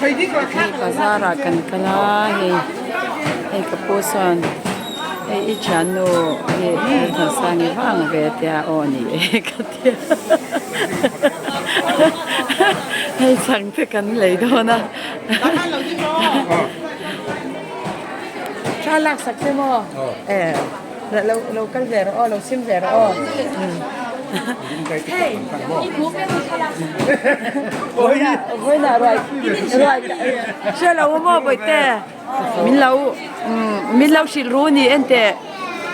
Hei bazar ah kan kal a hei hei ka pu sawn hei i thiannu hi Lalthansangi vang ve tia aw ni e ka tia hei chhang te kan lei dawn a. Thla lak sak che maw? Eh lo lo kal ve rawh aw lo sim ve rawh aw. Vawiinah vawiinah ruai ruai hre lo maw bawihte min lo min lo hrilh ru ni enteh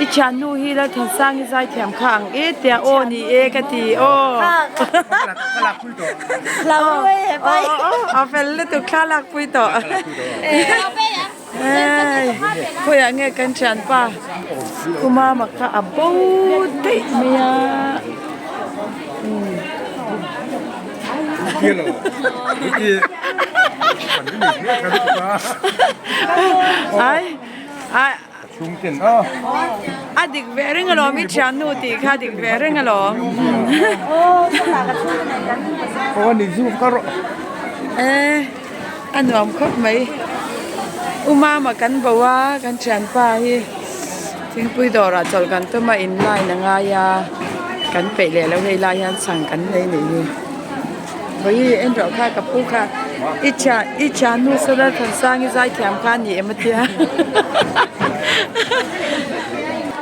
i thiannu hi Lalthansangi zaithiam kha ang e tia aw ni e ka ti aw. A fel lutuk thla lak pui tawh. Khawiah nge kan thianpa Kumama kha a bo daih mai a. Ai ai a dik ve reng alawm i thiannu tih kha a dik ve reng alawm. A nuam khawp mai. U Mama kan bo a, kan thianpa hi thingpui dawrah chawlh kan tum a, in line a ngai a, kan peih leh lo hei lai hian chhang kan nei nih hi. Vawi en rawh kha ka pu kha i thian i thiannu Solar Thansangi zaithiam kha a ni em a tia.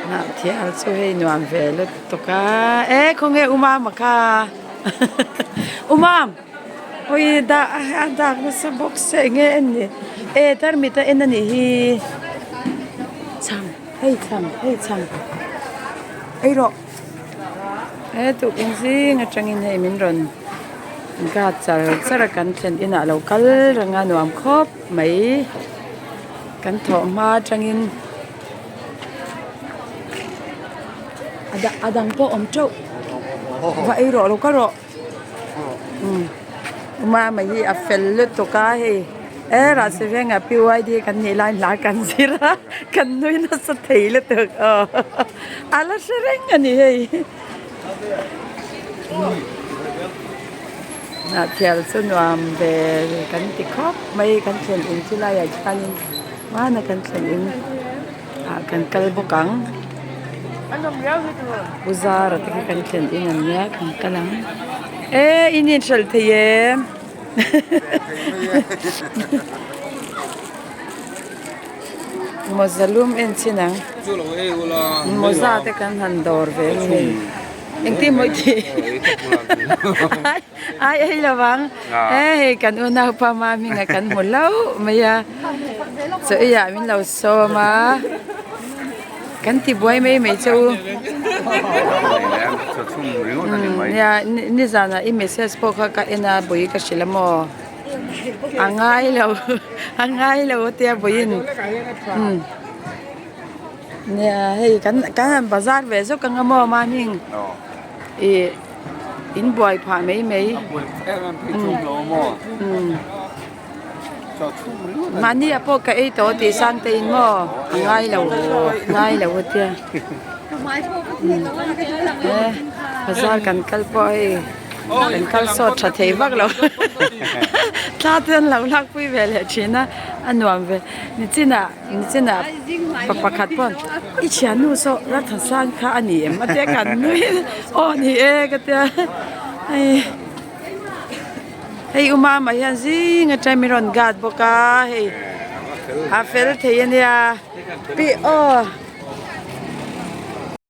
Hnah thial chu hei nuam ve lutuk a, e khawnge U Mama kha U Mam. Hawi dah a dak nasa bawk se eng nge en ni e tarmit a en a nih hi chhang hei chhang hei chhang ei rawh he tukin zing atangin hei min rawn guard char char a kan thlen inah alo kal reng a nuam khawp mai kan thawh hma atangin a dang pawh awm teuh va ei rawh lo kal rawh. Mama hi a fel lutuk a hei e rah si vengah PYD kan nih lai hla kan zir a kan nui nasa thei lutuk aw a la hre reng a ni hei hnah thial chu nuam ve kan ti khawp mai kan thlen in chu laiah khianin hmana kan thlen in ah kan kal bawk ang. Pu Zara te khi kan thlen in an nia kan kal ang e in inhralh thei em mawza lum en chin ang mawza te kan han dawr ve ang hei engtin maw i tih ai ei lo vang e hei kan unaupa Maminga kan hmu hlauh mai a chaw ei ah min lo sawm a. Kan ti buai mai mai che u. Nia nizanah i message pawh kha ka en a bui ka hrilh a maw? A ngai lo a ngai lo a tia buiin nia hei kan kan han bazar ve zawk ang a maw mahning ih in buai phah mai mai. Mahni ah pawh ka ei tawh tih sang te in maw a ngai lo ngai lo a tia e bazar kan kal pawh hei kan kal sawt tha thei vak lo thla te an lo lak pui ve leh thin a a nuam ve nichinah nichinah pa pakhat pawn i thiannu saw Rathansang kha a ni em a tia kan nui aw ni e ka tia hei. Hei u mama hian zing atang min rawn guard bawk a hei a fel thei a nia pi aw.